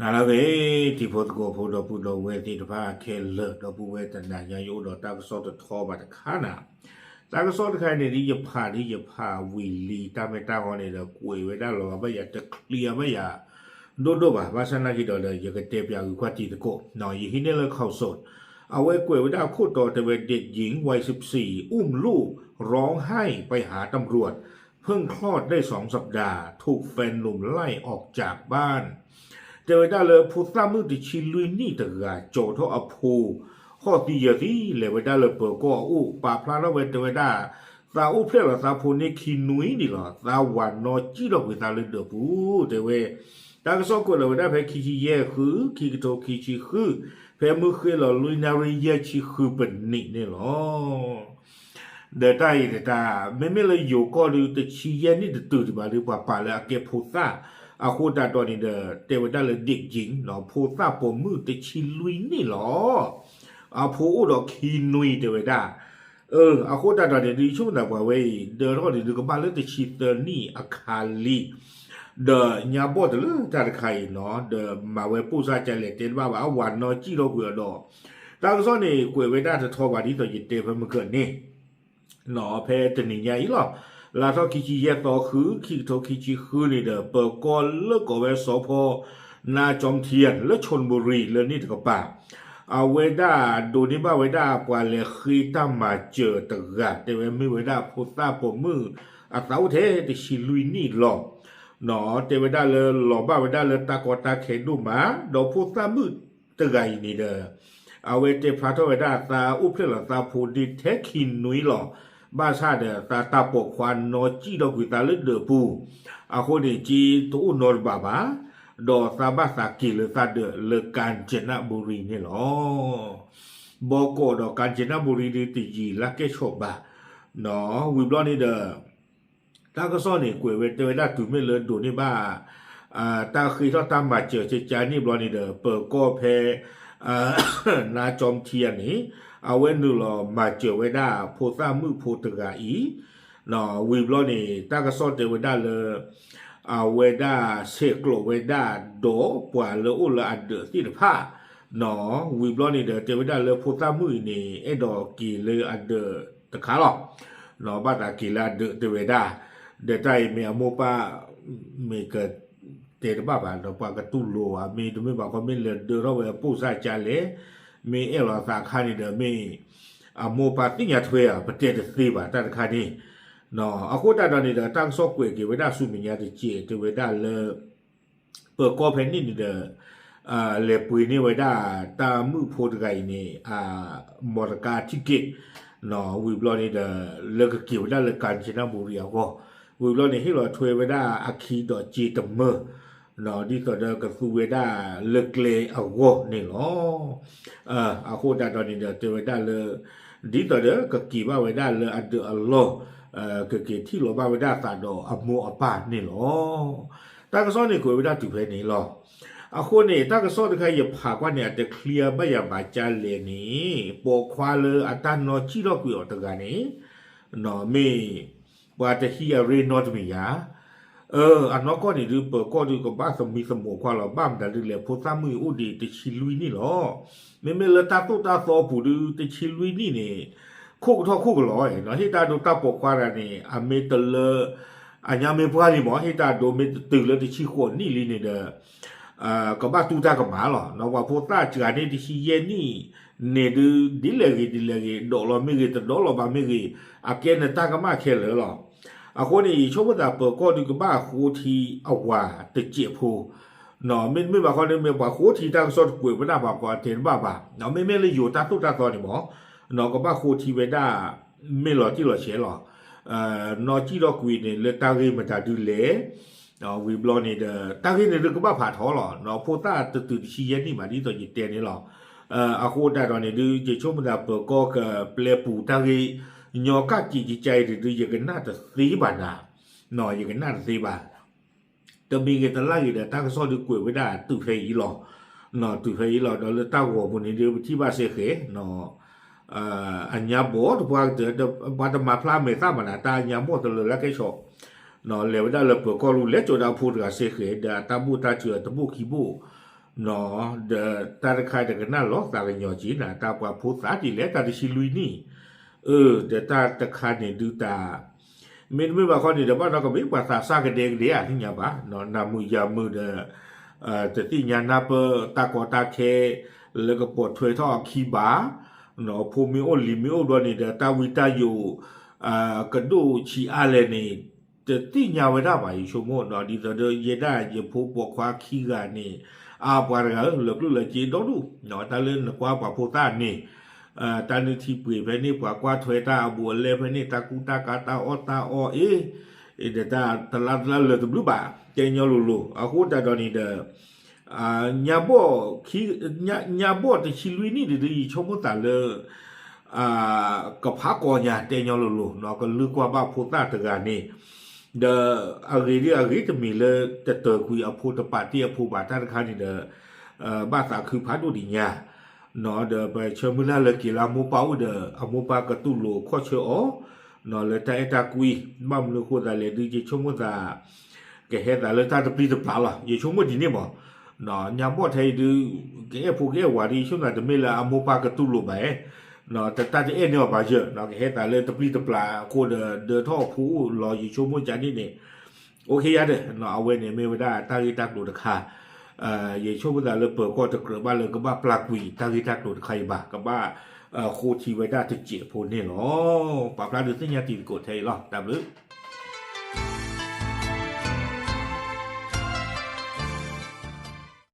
နၤလၢအဂ့ၤ တံၤဖိသကိးဖိဒီပုၢ်ဒီဝဲၢ်သ့ၣ်တဖၣ်ခဲလၢာ် ဒီပုၢ်ဝဲၢ်တနၤညါ ယအိၣ်ဒီးတၢ်ကစီၣ်တထီဘၣ်တခါနၤ, တၢ်ကစီၣ်တခါန့ၣ်ဒ်ယဖးဒ်ယဖး ဝံၤလံ တၢ်မ့ၢ်တၢ်ဂီၤန့ၣ်ဒီး ကွဲးဝဲဒၣ်လီၤဘၣ်ယၤ တ clear ဘၣ်ယၤ ဒိၣ်ဒိၣ်ဘၣ် ဘၣ်ဆၣ်နာ်က့ဒီး ယကတဲပၠးဂုာ်ကွၢ်တံၤသကိး ယဟံးန့ၢ်လၢ ข่าวสด အဝဲကွဲးဝဲဒၣ်ခိၣ်တီတဲဝဲ เด็กหญิงวัยสิบสี่อุ้มลูกร้องไห้ไปหาตำรวจ เพิ่งคลอดได้สองสัปดาห์ ถูกแฟนหนุ่มไล่ออกจากบ้าน တဲဝဲဒၣ်လၢဖိသၣ်မုၣ်တဆံလွံၢ်နံၣ်တဂၤ ကၠီၤထီၣ်အဖိ ဟီၣ်သံယၢၤသံ လဲၤဝဲဒၣ်လၢပၢၤကီၢ်အအိၣ် ပာ်ဖျါထီၣ်ဝဲတဲဝဲဒၣ် သးအိၣ်ဖျဲၣ်လီၤသးဖိန့ၢ်ခံနွံနံၣ်လီၤ သးဝးနီၣ်စံၣ်ထီၣ်ကွံာ်သးလၢဒၢးပူၤ တဲဝဲ တၢ်ကစီၣ်ကွဲးလီၤဝဲဒၣ်ဖဲခံဆံယဲၢ်ဃု ခံကထိခံဆံဃု ဖဲမုၢ်ဃ့ၢ်လီၤလွံၢ်နၣ်ရံၣ်ယဲၢ်ဆံဃုပနံးန့ၣ်လီၤ. ဒီးတၢ်အံၤတတၢ် မ့မ့ၢ်လၢယိၤကီၢ်ဒုး တဆံယဲၢ်နံၣ်တတုၤဒံးဘၣ်ဒုး ပှၤပာ်လၢအကဲဖိသၣ် အဃိသတးဒီးန့ၣ်ဒီး တဲဝဲဒၣ်လၢ เด็กหญิง ဖိသၣ်ပိာ်မုၣ်တဆံလွံၢ်နံၣ်လီၤ. အဖိအိၣ်ဒီးခံနွံတဲဝဲဒၣ် အဃိသတးဒီးန့ၣ်ဒုး ယဆိကမိၣ်သးပှၤဝဲအံၤ ဒၢထီၣ်န့ၣ်ဒုးကဘၣ်လၢတဆံသၢနံၣ်အခါလံ ဒီးညါဘီၣ်တလၢတၢ်တခါအံၤနီၤ ဒီးမၤဝဲပိၢ်စၢ်ကလဲၣ်တဲတဘၣ်ဘၣ် အဝၤနီၣ်စံၣ်ထီၣ်ကွံာ်အီၤဒီး တၢ်ကစီၣ်န့ၣ် ကွဲးဝဲဒၣ်တထီဘၣ်ဒ်သိးယတဲဖဲမုၢ်ကၢၢ်န့ၣ် ဖဲတနံၤညါအံၤလီၤ. လါထီၣ်ခံဆံယဲၢ်သီဃု ခံကထိခံဆံဃုန့ၣ်ဒီး ပၢၤကီၢ်လၢကိးဝဲစီၤဖီ နါကၠီထံယၢ် လၢ ชลบุรี လၢန့ၣ်တကပၤ အဝဲဒၣ်ဒိးန့ၢ်ဘၣ်ဝဲဒၣ်ပှၤလဲၤဃ့တၢ်မၤစၢၤတဂၤ တဲဝဲမ့ၢ်ဝဲဒၣ်ဖိသၣ်ပိာ်မုၣ်အသးအိၣ်ထဲတဆံလွံၢ်နံၣ်လီၤ. တဲဝဲဒၣ်လၢလီၤဘၣ်ဝဲဒၣ်လၢတၢ်ကီတၢ်ခဲဒိၣ်မး ဒီးဖိသၣ်မုၣ်တဂၤအံၤန့ၣ်ဒီး အဝဲတဲဖျါထီၣ်ဝဲဒၣ်သးအိၣ်ဖျဲၣ်လီၤသးဖိဒ့ထဲခံနွံလီၤ. ဘၣ်ဆၣ်ဒီးသးတၢ်ပိာ်ခွါနီၣ်စံၣ်ထီၣ်ကွံာ်သးလၢဒၢးပူၤ အဃိန့ၣ် က့တအိၣ်နီတဘ့ၣ်ဘၣ် ဒီးသးဘၣ်သးက့ၤလၢသးဒၢးလၢ กาญจนบุรี န့ၣ်လီၤ. ဘီကီးဒီး กาญจนบุรี ဒုးတယံာ်လၢကဲဆီၣ်ဘၣ် ဝံၤဘျီန့ၣ်ဒီး တၢ်ကစီၣ်န့ၣ် ကွဲးဝဲတဲဝဲဒၣ်တုၤမ့ၢ်လၢဒိးန့ၢ်ဘၣ် တၢ်ဃ့ထီၣ်တၢ်မၤစၢၤကကါန့ၣ်ဘျီန့ၣ်ဒီး ပၢၤကီၢ်ဖဲ နါကၠီထံယၢ်န့ၣ် အဝဲနုာ်လီၤမၤစၢၤဝဲဒၣ်ဖိသၣ်မုၣ်ဖိတဂၤအံၤ ဝံၤဘျီန့ၣ် တၢ်ကစီၣ်တဲဝဲဒၣ်လၢ အဝဲဒၣ်ဆဲးကျိးဝဲဒၣ်ဒီးပှၤလၢအိၣ်လၢအဒၢးသ့ၣ်တဖၣ် ဝံၤဘျီန့ၣ်ဒီး တဲဝဲဒၣ်လၢဖိသၣ်မုၣ်အံၤန့ၣ် အဲၣ်ဒိးက့ၤလၢအဒၢးတခါလီၤ. ဘၣ်သးက့ၤလၢအဒၢးတဲဝဲဒၣ် ဒီးတၢ်အံၤမ့ၢ်အမိၢ်ပၢ် မ့ၢ်ကတဲတဘၣ်ဘၣ်ဒီး ပှၤကတူၢ်လိာ်ဘၣ် မ့တမ့ၢ်ဘၣ်ခီ မ့ၢ်လဲၤဒၢထီၣ်ဝဲပိၢ်စၢ်ကလဲၣ် မ့ၢ်အဲၣ်လီၤသးအခါန့ၣ်ဒီး မ့ၢ်အမိၢ်ပၢ်သ့ၣ်ညါထွဲဧါ ပတဲတသ့ဘၣ်တၢ်တခါန့ၣ် အဃိသတးဒီးန့ၣ်ဒီး တၢ်ကစီၣ်ကွဲးက့ၤဝဲဒၣ်ဆူမဲာ်ညါတစဲး တဲဝဲဒၣ်လၢ ပၢၤကီၢ်ဖဲန့ၣ်န့ၣ်ဒီး လဲၤပှ့ၤန့ၢ်ဝဲဒၣ်တၢ်မုၣ်ဖိတဂၤအံၤန့ၣ် အ မော်တော်ကား ticket ဝံၤဘျီန့ၣ်ဒီး လၢကက့ၤဝဲဒၣ်လၢ กาญจนบุรี အဂီၢ် ဝံၤဘျီန့ၣ် ဟ့ၣ်လီၤထွဲဝဲဒၣ်အခံဒီးစ့တမၢ ဒ်သိးဒီးကသူဝဲဒၣ်လၢကျဲအဂီၢ်န့ၣ်လီၤ. အဃိသတးဒီးန့ၣ်ဒီး တဲဝဲဒၣ်လၢ ဒ်သိးဒီးကက့ၤဘၣ်ဝဲဒၣ်လၢအဒၢးအလီၢ် ကက့ၤထံၣ်လိာ်ဘၣ်ဝဲဒၣ်သးဒီးအမိၢ်အပၢ်န့ၣ်လီၤ. တၢ်ကစီၣ်န့ၣ်ကွဲးဝဲဒၣ်တုၤဖဲန့ၣ်လီၤ. အဃိန့ၣ် တၢ်ကစီၣ်တခါယဖးကွၢ်န့ၣ် အတ clear ဘၣ်ယၤဘၣ်ကလဲၣ်န့ၣ် ပိာ်ခွါလၢအတၢ်နီၣ်စံၣ်ထီၣ်ကွံာ်အီၤတဂၤန့ၣ် မ့ၢ်ပှၤတဟံးအရ့နီတမံၤယၤ အနီၢ်ကီၢ်န့ၣ်ဒုး ပၢၤကီၢ်ဒုးကဘၣ်သမံသမိးကွၢ်လီၤ ဘၣ်မတၤဒုးလဲၣ် ဖိသၣ်မုၣ်အံၤအိၣ်ဒံးတဆံလွံၢ်နံၣ်လီၤ. မ့မ့ၢ်လၢတၢ်သိၣ်တၢ်သီအပူၤဒုး တဆံလွံၢ်နံၣ်န့ၣ် ခိၣ်ကထီၣ်ခိၣ်ကလီၤ ဟ့ၣ်တၢ်ဒိတၢ်ပိာ်ခွါတဂၤန့ၣ် အမ့ၢ်တလၢ အညါမ့ၢ်ပှၢ်လံမး ဟ့ၣ်တၢ်ဒိမ့ၢ်တတုၤလၢတဆံဃိးနံၣ်လံန့ၣ်ဒီး ကဘၣ်တူၢ်တၢ်ကမၣ်လီၤ. ပှၤဖိသၣ်စှၤန့ၢ်တဆံယဲၢ်နံၣ်န့ၣ်ဒုး ဒ်လဲၣ်ဂ့ၤဒ်လဲၣ်ဂ့ၤ ဒိးလီၤမ့ၢ်ဂ့ၤ တဒိးလီၤဘၣ်မ့ၢ်ဂ့ၤ အကဲနတၢ်ကမၣ်ခဲလၢာ်လီၤ. အဃိန့ၣ် ယဆိကမိၣ်သးပၢၤကီၢ်ဒုးကဘၣ်ဃိထံအဝၤတစဲးဖိ မ့တမ့ၢ်ဘၣ်ခီန့ၣ် မ့ၢ်ပှၤဃိထံတၢ်ကစီၣ်တကွဲးဝဲဒၣ်ဘၣ်ကီးတဲတဘၣ်ဘၣ် မ့မ့ၢ်လၢယိၤတၢ်သိၣ်တၢ်သီန့ၣ်မး ကဘၣ်ဃိထံဝဲဒၣ် မ့ၢ်လီၤတံၢ်လီၤဆဲးလီၤ. နီၣ်စံၣ်ထီၣ်ကွံာ်န့ၣ် လၢတၢ်ဂ့ၢ်မတၤဒုးလဲၣ် ဝံၤဘျီန့ၣ်ဒီး တၢ်ဂ့ၢ်န့ၣ်ဒုးကဘၣ်ဖးထီလီၤ. ဖိသၣ်တတုၤတဆံယဲၢ်နံၣ်ဘၣ်ဒ်သိးယတဲန့ၣ်လီၤ. အဃိသတးဒီးန့ၣ်ဒုး ယဆိကမိၣ်သးပၢၤကီၢ်ကပျဲပူၤတၢ်ဂ့ၢ် ညီကၣ်ကံးကကါအံၤဒုး ယကနၣ်တသ့ဘၣ်နၤ ယကနၣ်တသ့ဘၣ် တမံၤဂ့ၤတလၢ်ဂ့ၤဒီး တၢ်ကစီၣ်ဒုးကွဲးဝဲဒၣ်တုၤဖဲအံၤလီၤ. တုၤဖဲအံၤလီၤ ဒီးလၢတၢ်ဂီၤပူၤန့ၣ်ဒုး ပထံၣ်ဘၣ်စ့ၢ်ကီး အညါဘီၣ်တပှၢ်ကတၢၢ် ပှၤတမၤဖျါမဲာ်သၣ်ဘၣ်နၤ တၢ်အညါဘီၣ်တလၢလၢကဲဆီၣ် လဲၤဝဲဒၣ်လၢပၢၤကီၢ်လူၤ လဲၤကၠီၤဒၣ်ဖိတဂၤစ့ၢ်ကီး ဒီးအတၢ်ဘူၣ်တၢ်စၢၤတဘိၣ်ခံဘိၣ် ဒီးတၢ်တခါတကနၣ်လီၤသးကညီၤက့ၤနၤ တၢ်ပှၤဖိသၣ်ဒ်လဲၣ် တၢ်တဆံလွံၢ်နံၣ်, အၢ ဒီးတၢ်တခါန့ၣ်ဒုးတၢ် မ့တမ့ၢ်ဘၣ်ခီန့ၣ်ဒီး ဘၣ်နီၢ်ကဘ့ၣ်ပှၤသးစၢ်ကဒဲကဒဲဧါ သ့ၣ်ညါဘၣ်, နၤမုာ်ယၤမုာ်ဒီး တသ့ၣ်ညါနၢ်ပၢၢ်တၢ်ကီတၢ်ခဲ လၢကပိာ်ထွဲထီၣ်အခံဘၣ်, ဖိမ့ၢ်အိၣ်လံၤမ့ၢ်အိၣ်ဘျီန့ၣ်ဒီး တၢ်ဝံတၢ်ယိာ် ကဒိၣ်ဆံးအါလဲၣ်န့ၣ် တသ့ၣ်ညါဝဲဒၣ်ဘၣ် ယဆိကမိၣ်နီၤ, ဒ်သိးဒီးယဲဒၣ်ယဖိပိာ်ခွါခံဂၤန့ၣ် အါပှၤတဂၤဧၢ လၢကျိၣ်လၢစ့ဒီဒူၣ်, တၢ်လၢနကွၢ်ပှၤဖိသၣ်န့ၣ် တၢ်နုၢ်ထံပှ့ၤဖဲန့ၣ် ပှၤကွၢ်ထွဲတၢ်အဘူးအလဲဖဲန့ၣ် တၢ်ကူတၢ်ကၤတၢ်အီၣ်တၢ်အီအ့ၣ်, ဒီးတၢ်တလါတလါလၢာ်တဘျုးဘၣ် တဲညီလိၤလိၤ အဃိသတးဒီးန့ၣ်ဒီး ညါဘီၣ် ညါဘီၣ်တဆံလွံၢ်နံၣ်ဒ်ဒ် ယဆိကမိၣ်သးလၢ ကဖးကီညါတဲညီလိၤလိၤနီၤ ကလုၢ်ကွၢ်ဘၣ်ဖိသၣ်တဂၤန့ၣ်, ဒီးအဂ့ၤဒ်အဂ့ၤတမ့ၢ်လၢတတၢၤကွံာ်အဖိတပာ်တ့ၢ်အဖိဘၣ် တၢ်တခါန့ၣ်ဒီး ဘၣ်သးခုဖးဒိၣ်ဒံးညါ နီၤ ဒီးပဆၢမုၢ်လၢ်လၢက့ၤလၢအမိၢ်ပၢ်အိၣ်ဒီး အမိၢ်ပၢ်ကတူၢ်လိာ်ခီၣ်ဆၢအီၤ နီၤ လၢတၢ်အဲၣ်တၢ်ကွံ, ဘၣ်မနုၤအဃိသတးလဲၣ်ဒုး ယဆိကမိၣ်သး ကဟဲသးလၢတၢ်တပျံၤတပျါလီၤ ယဆိကမိၣ်ဒ်န့ၣ်မး, ညါဘီၣ်ထဲအံၤဒုး ကအဲၣ်ဖိကအဲၣ်ဝၤဒုး ယဆိကမိၣ်သးတမ့ၢ်လၢအမိၢ်ပၢ်ကတူၢ်လိာ်ဘၣ်, တၢ်တအဲၣ်န့ၢ်အီၤဘၣ်ယၢၢ် ကဟဲသးလၢတပျံၤတပျါအဃိဒီး ဒၢထီၣ်အဖိအိၣ်လီၤ ယဆိကမိၣ်ကန့ၣ်န့ၣ် အိၣ်ခ့ယါဒီး အဝဲန့ၣ်မ့ၢ်ဝဲဒၣ်တၢ်ဂ့ၢ်တၢ်ကျိၤတခါ, ယဆိကမိၣ်သးလၢပၢၤကီၢ်တကြၢးဘၣ်လၢကဘၣ်ပျၢ်ကွံာ်တၢ်ဂ့ၢ်တၢ်ကျိၤတခါအံၤဘၣ် ကဘၣ်ဃိထံဝဲဒၣ်တစဲးဖိန့ၣ်လီၤ. ပာ်ဖျါဒုးသ့ၣ်ညါတံၤသကိးထဲအံၤလီၤ တၢ်ဘျုး